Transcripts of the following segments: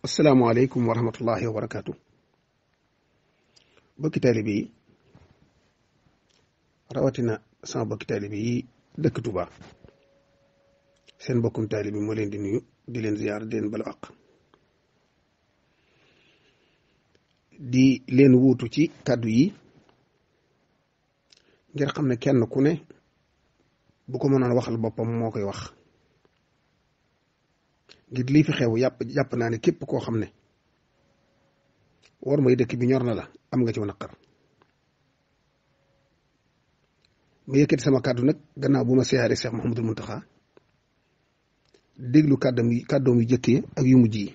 asalaamaaleykum wa rahmatullahi wa barakaatu. bokki taalibe yi rawatina sama bokki taalibe yi dëkk Touba seen bokkum taalibe moo leen di nuyu di leen ziyaar di leen balu àq di leen wuutu ci kàddu yi ngir xam ne kenn ku ne bu ko mënoon waxal boppam moo koy wax ngir lii fi xew jàpp naa ne képp koo xam ne war mooy dëkk bi ñor na la am nga ci naqar ma yëkkati sama kàddu nag gannaaw bu ma siyaare Cheikh Mouhamadul Mountakha déglu kàddoom yu jëkkee ak yu mujj yi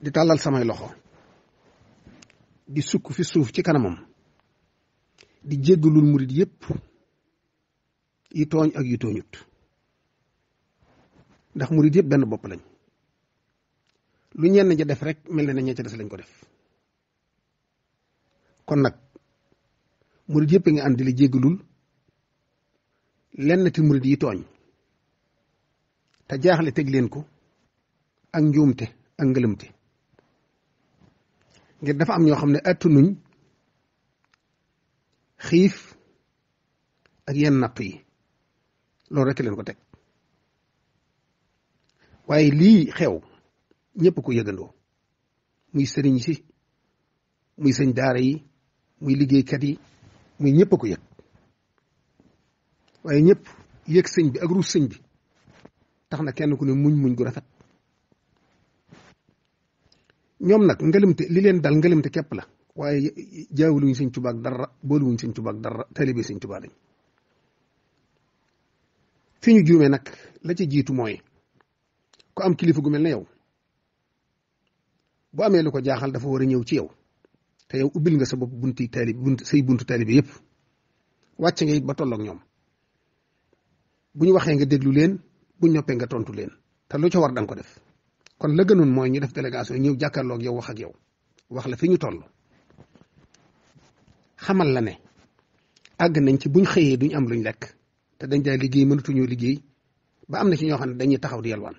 di tàllal samay loxo di sukk fi suuf ci kanamam di jéggalul murit yépp yi tooñ ak yi tooñut ndax murit yëpp benn bopp lañ lu ñenn ja def rek mel na ne ña ca des lañ ko def kon nag murit yëpp a ngi ànd di la jéggalul lenn ti murit yi tooñ te jaaxle teg leen ko ak njuumte ak ngëlëmte ngir dafa am ñoo xam ne attanuñ xiif ak yenn natt yi loolu rek leen ko teg waaye lii xew ñëpp ko yëgandoo muy sëriñ si muy sëñ daara yi muy liggéeykat yi muy ñëpp ko yëg waaye ñëpp yëg sëñ bi ak ruus sëñ bi tax na kenn ku ne muñ gu rafet ñoom nag ngëlëmte li leen dal ngëlëmte képp la waaye jaawuluñ sëñ Tuubaa ak dara booluwuñ sëñ Tuubaa ak dara taalibe sëñ Tuubaa lañ fi ñu juumee nag la ci jiitu mooy ku am kilifa gu mel ne yow bu amee lu ko jaaxal dafa war a ñëw ci yow te yow ubbil nga sa bopp bunti taalib say buntu taalibe yëpp wàcc nga it ba tolloog ñoom bu ñu waxee nga déglu leen bu ñu noppee nga tontu leen te lu ca war danga ko def kon la gënoon mooy ñu def délégation ñëw jàkkaarloog yow wax ak yow wax la fi ñu toll xamal la ne àgg nañ ci buñ xëyee duñ am luñ lekk te dañ daa liggéey mënatuñoo liggéey ba am na ci ñoo xam ne dañuy taxaw di yalwaan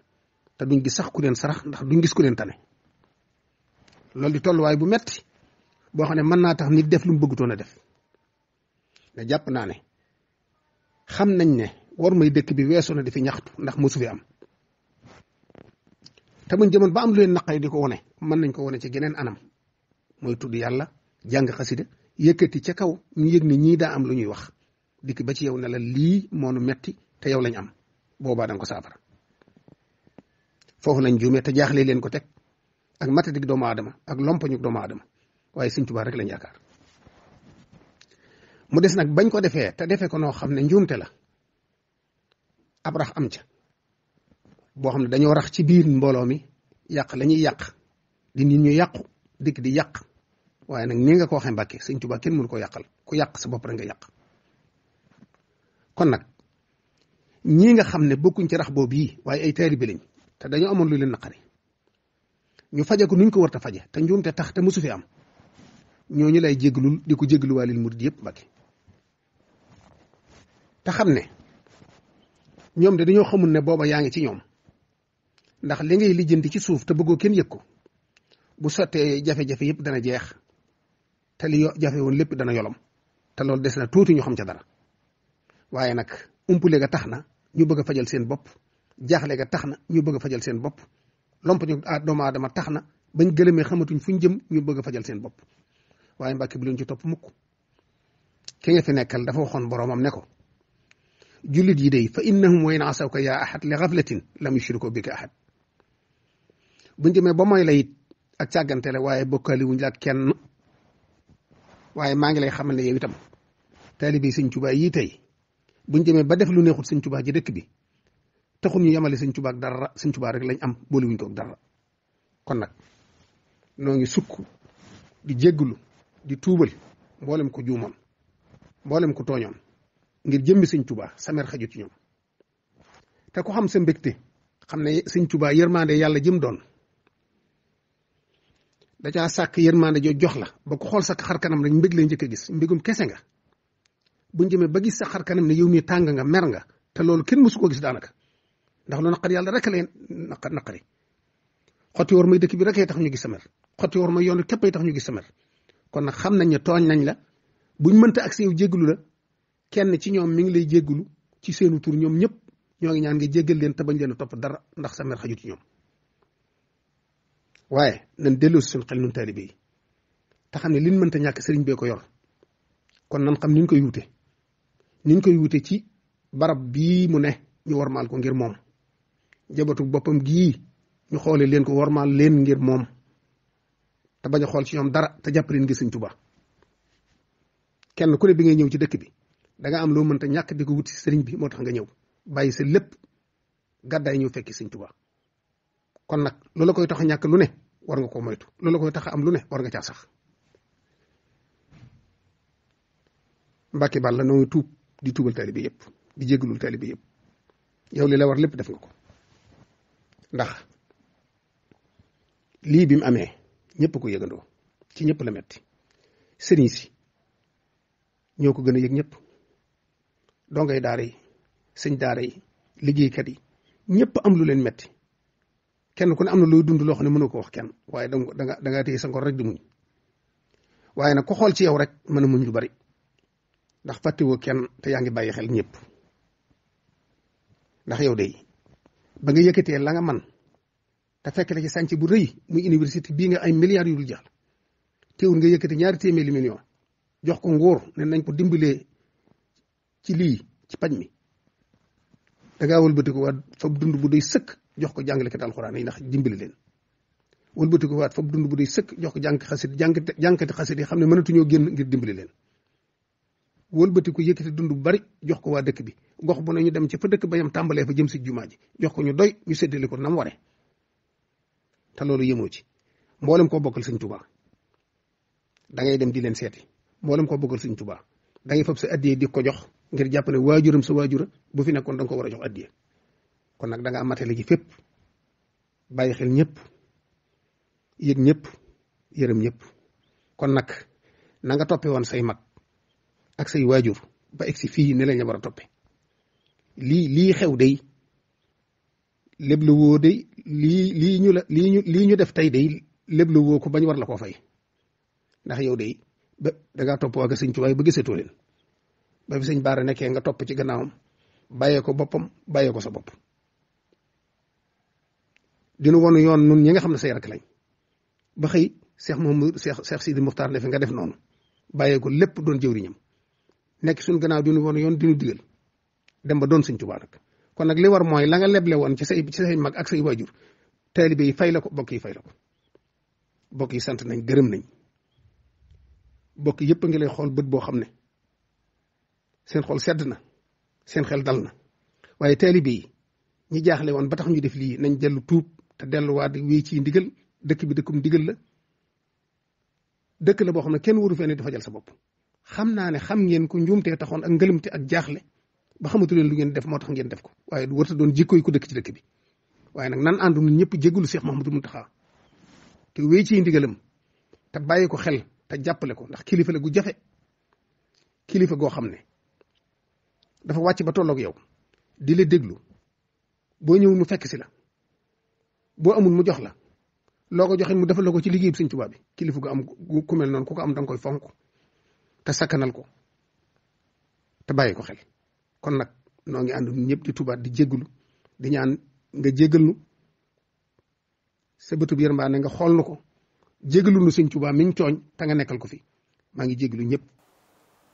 te duñ gis sax ku leen sarax ndax duñ gis ku leen tane loolu di tolluwaay bu metti boo xam ne mën naa tax nit def lu mu bëggutoon a def ne jàpp naa ne xam nañ ne war may dëkk bi weesu na di fi ñaxtu ndax mosu fi am te buñ jëmoon ba am lu leen naqari di ko wone mën nañ ko wone ci geneen anam mooy tudd yàlla jàng xasida yëkkati ca kaw ñu yëg ne ñii daa am lu ñuy wax dikk ba ci yow ne la lii moonu metti te yow lañ am boobaa danga ko saafara foofu lañ juumee te jaaxle leen ko teg ak matadik doomu aadama ak lompañu doomu aadama waaye sëñ Tuubaa rek lañ yaakaar mu des nag bañ ko defee te defee ko noo xam ne njuumte la ab rax am ca boo xam ne dañoo rax ci biir mbooloo mi yàq la ñuy yàq di nit ñu yàqu dikk di yàq waaye nag ni nga ko waxee Mbàkke sëñ Tuubaa kenn mënu ko yàqal ku yàq sa bopp rek nga yàq kon nag ñii nga xam ne bokkuñ ci rax boobu yi waaye ay taalibe lañ te dañoo amoon lu leen naqari ñu faje ko nuñ ko war a faje te njuumte tax te mosu fi am ñooñu lay jéglul di ko jégluwaalil murid yëpp Mbàkke te xam ne ñoom de dañoo xamul ne booba yaa ngi ci ñoom ndax li ngay lijjanti ci suuf te bëggoo kenn yëg ko bu sottee jafe-jafe yëpp dana jeex te li jafe woon lépp dana yolom te loolu des na tuuti ñu xam ca dara waaye nag umpule ga tax na ñu bëgg a fajal seen bopp jaaxle ga tax na ñu bëgg a fajal seen bopp lompañu doomu aadama tax na bañ gëlëmee xamatuñ fuñ jëm ñu bëgg a fajal seen bopp waaye Mbàkke bu leen ci topp mukk ki nga fi nekkal dafa waxoon boroomam ne ko jullit yi day fa innahum wa in asawka yaa ahad li ghaflatin lam yushriku bika ahad buñ jëmee ba mooy la it ak càggante la waaye bokkaali wuñ la ak kenn waaye maa ngi lay xamal ne yow itam taalibe sëñ Tuubaa yii tey buñ jëmee ba def lu neexut sëñ Tuubaa ji dëkk bi taxul ñu yemale sëñ Tuubaa ak dara sëñ Tuubaa rek lañ am boole wuñ ko ak dara kon nag noo ngi sukk di jéggulu di tuubal mboolem ko juumoon mboolem ko tooñoon ngir jëmmi sëñ Tuubaa samer xajut ci ñoom te ku xam sa mbégte xam ne sëñ Tuubaa yërmande yàlla jëm doon da caa sàkk yërmande jo jox la ba ku xool sa xar kanam rek mbég lay njëkk a gis mbégum kese nga buñ jëmee ba gis sa xar kanam ne yow mii tàng nga mer nga te loolu kenn mësu koo gis daanaka ndax lu naqari yàlla rek lay naqari xotti war may dëkk bi rek tax ñu gis sa mer xotti war may yoon képp tax ñu gis sa mer kon nag xam nañ ne tooñ nañ la buñ mënta ak yow jéggalu la kenn ci ñoom mi ngi lay jéggalu ci seenu tur ñoom ñëpp ñoo ngi ñaan nga jéggal leen te bañ leen a topp dara ndax sa mer xajut ci ñoom waaye nañ delloo si suñu xel nun taalibe yi te xam ne liñ mënta ñàkk sëriñ bee ko yor kon nan xam niñ koy wute ci barab bii mu ne ñu warmaal ko ngir moom jabatu boppam gii ñu xoole leen ko warmaal leen ngir moom te bañ a xool ci ñoom dara te jàpp leen ngir Sëriñ Tuubaa kenn ku ne bi ngay ñëw ci dëkk bi da nga am loo mënta ñàkk di ko wuti sëriñ bi moo tax nga ñëw bàyyi sa lépp gàddaay ñëw fekki Sëriñ Tuubaa kon nag loola koy tax a ñàkk lu ne war nga ko moytu loola koy tax a am lu ne war nga caa sax Mbàkke Bàlla noo ngi tuub di tuubal taalibe yëpp di jéggalul taalibe yëpp yow li la war lépp def nga ko ndax lii bi mu amee ñëpp ko yëgandoo ci ñëpp la metti sëriñ si ñoo ko gën a yëg ñëpp dongay daara yi sëñ daara yi liggéeykat yi ñëpp am lu leen metti kenn ku ne am na looy dund loo xam ne mënoo ko wax kenn waaye da nga téye sa ngor rek di muñ waaye nag ko xool ci yow rek mën a muñ lu bari ndax fàttewoo kenn te yaa ngi bàyyi xel ñëpp ndax yow de ba nga yëkkatee la nga man te fekk la ci sànc bu rëy muy université bii nga ay milliards yu dul jeex teewul nga yëkkati 200 millions jox ko nguur ne nañ ko dimbalee ci lii ci paj mi da ngaa wëlbati ko waat fab dund bu doy sëkk jox ko jàngalekat alxuraan yi ndax dimbali leen wëlbati ko waat fab dund bu doy sëkk jox ko jàngkati xasit yi xam ne mënatuñoo génn ngir dimbali leen wëlbati ko yëkkati dund bu bari jox ko waa dëkk bi gox bu ne ñu dem ci fa dëkk ba yam tàmbalee fa jëm si jumaa ji jox ko ñu doy ñu séddale ko nam ware te loolu yemoo ci mboolem koo bokkal Sëñ Tuubaa da ngay dem di leen seeti mboolem koo bokkal Sëñ Tuubaa da ngay fab sa addiye di ko jox ngir jàpp ne waajuram sa waajura bu fi nekkoon da nga ko war a jox addiye kon nag da nga amatale gi fépp bàyyi xel ñëpp yëg ñëpp yërëm ñëpp kon nag na nga toppe woon say mag ak say waajur ba egsi fii ne lañ la war a toppe lii xew day léb la woo day lii ñu def tey day léb la woo ko bañ war la koo fay ndax yow day ba dangaa topp waa Sëñ Tuubaa ba gisatoo leen ba fi Sëñ Baara nekkee nga topp ci gannaawam bàyyee ko boppam bàyyee ko sa bopp dinu wonu yoon nun ñi nga xam ne say rakk lañ ba xëy Cheikh Sidi Muxtaar ne fi nga def noonu bàyyee ko lépp doon jëwriñam nekk suñ gannaaw dinu wonu yoon dinu digal dem ba doon Sëñ Tuubaa nag kon nag li war mooy la nga leble woon ci say mag ak say waajur taalibe yi fay la ko bokk yi fay la ko bokk yi sant nañ gërëm nañ bokk yëpp a ngi lay xool bët boo xam ne seen xol sedd na seen xel dal na waaye taalibe yi ñi jaaxle woon ba tax ñu def lii nañ dellu tuub te delluwaat wéy ci ndigal dëkk bi dëkkum ndigal la dëkk la boo xam ne kenn waru fee ne dafa jël sa bopp xam naa ne xam ngeen ko njuumtee taxoon ak ngëlëmte ak jaaxle ba xamatu leen lu ngeen def moo tax ngeen def ko waaye du warta doon jikko yi ko dëkk ci dëkk bi waaye nag nan àndu ñun ñëpp jéggulu Cheikh Mouhamadou Mountakha te wéy ci ndigalam te bàyyi ko xel te jàppale ko ndax kilifa la gu jafe kilifa goo xam ne dafa wàcc ba tolloog yow di la déglu boo ñëw mu fekk si la boo amul mu jox la loo ko joxe mu defal la ko ci liggéey bi Sëñ Tuubaa bi kilifa gu am ku mel noonu ku ko am da nga koy fonk te sakkanal ko te bàyyi ko xel kon nag noo ngi ànd ñëpp di tubaat di jégglu di ñaan nga jéggal nu sa bëtub yërmande nga xool nu ko jéggalu nu Sëñ Tuubaa mi ñu tooñ te nga nekkal ko fi maa ngi jégglu ñëpp.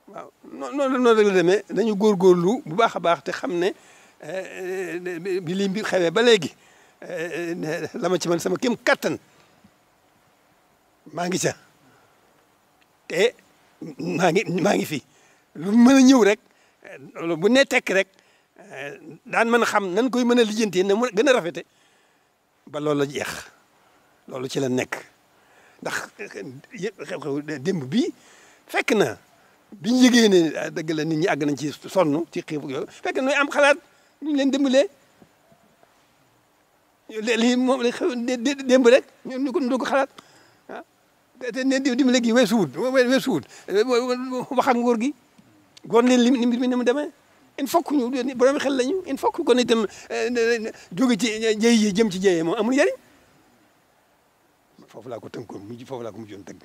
waaw noonu rek la demee dañu góorgóorlu bu baax a baax te xam ne bi lii mbir xewee ba léegi la ma ci man sama kéem kattan maa ngi ca te maa ngi fi lu mën a ñëw rek bu ne tekk rek daan mën a xam nan koy mën a lijjantee na mu gën a rafete ba loolu la jeex loolu ci la nekk ndax xew-xew démb bii fekk na biñ yëgee ne dëgg la nit ñi àgg nañ ci sonn ci xiif yooyu fekk na am xalaat ñu leen dimbalee lii moom la xew démb rek ñu ko xalaat ah te ne dimbale gi weesuwut wax ak nguur gi goon leen li mbir mi ni mu demee il faut que ñu borom xel lañu il faut que kon itam jóge ci jëy yi jëm ci jëyee moom amul njëriñ foofu laa ko tënkoon foofu laa ko mujjoon tënk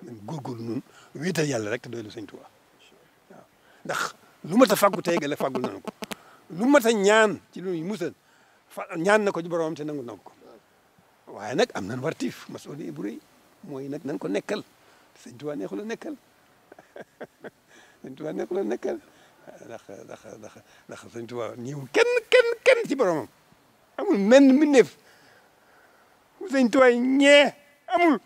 man góorgóorlu noonu wéetal yàlla rek te doylu Sëñ Tuubaa waaw ndax lu mat a fàggu tey la fàggul nañu ko lu mat a ñaan ci lu ñuy musal ñaan na ko ci boromam te nangu na ko waaye nag am nañ wartiif masuuliya bu rëy mooy nag nañ ko nekkal Sëñ Tuubaa neexul a nekkal Sëñ Tuubaa neexul a nekkal ndax Sëñ Tuubaa ñëwul kenn ci boromam amul menn mbindeef Sëñ Tuubaa ñee amul